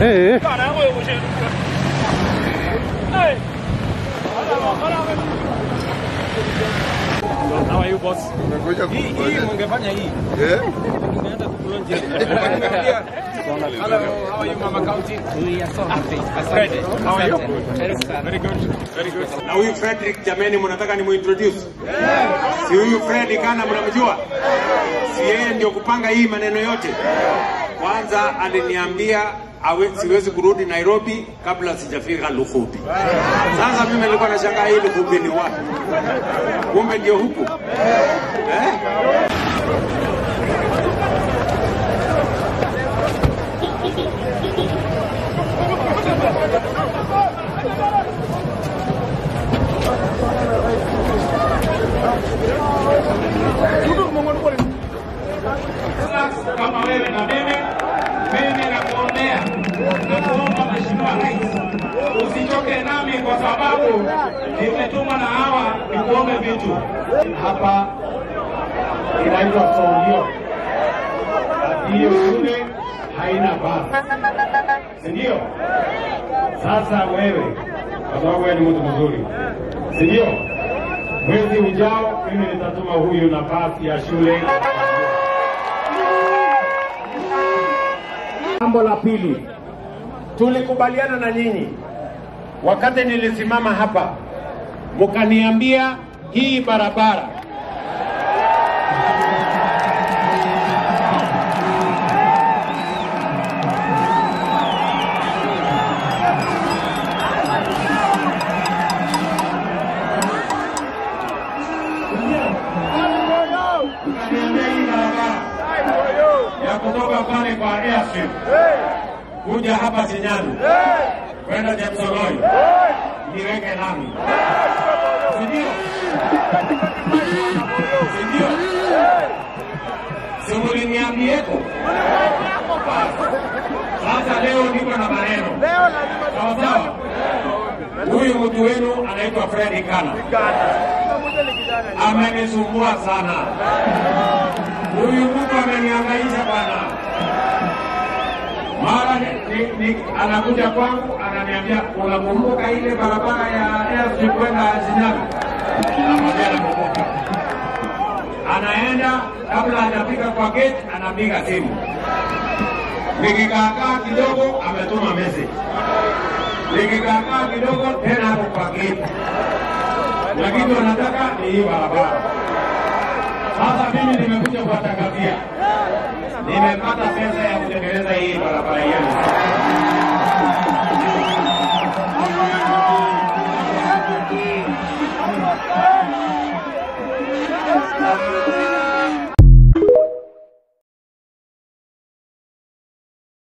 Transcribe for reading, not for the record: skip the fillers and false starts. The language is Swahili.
Eh. How are you, boss? Hii mngefanya hii. Eh? Ningeanza kukulonja. Hello, how are you, Mama County? We are so happy. Asante. How are you? Very good. Very good. Na huyu Frederick jameni, mnataka ni muintroduce? Si huyu Fred kana mnamjua? Si yeye ndio kupanga hii maneno yote? Kwanza aliniambia siwezi kurudi Nairobi kabla sijafika Lukhubi. Sasa mimi nilikuwa nashangaa hii Lukhubi ni wapi? Kumbe ndio huku. Eh? Kama wewe na mimi nakuombea na kuomba Mheshimiwa Rais usichoke nami kwa sababu nimetuma na hawa nikuombe vitu. Hapa inaitwa Solio. Hiyo shule haina basi, si ndio? Sasa wewe kwa sababu wewe ni mtu mzuri, si ndio? Mwezi ujao mimi nitatuma huyu nafasi ya shule. Jambo la pili, tulikubaliana na nyinyi wakati nilisimama hapa, mkaniambia hii barabara ya kutoka pale kwa airstrip kuja hapa Shinyalu kwenda Chepsogoi niweke lami, si ndio? Si ndio? Si mliniambieko? Sasa leo niko na maneno sawa sawa. Huyu mtu wenu anaitwa Fred Kana, amenisumbua sana. Huyu mtu amenihangaisha bwana. Mara anakuja kwangu ananiambia, unakumbuka ile barabara ya airstrip kwenda Shinyalu? Namwambia nakumbuka. Anaenda, kabla hajafika kwa gate anapiga simu. Nikikaakaa kidogo ametuma message. Nikikaakaa kidogo tena hapo kwa gate. Na kitu anataka ni hii barabara. Sasa mimi nimekuja kuwatangazia, nimepata pesa ya kutengeneza hii barabara yenu.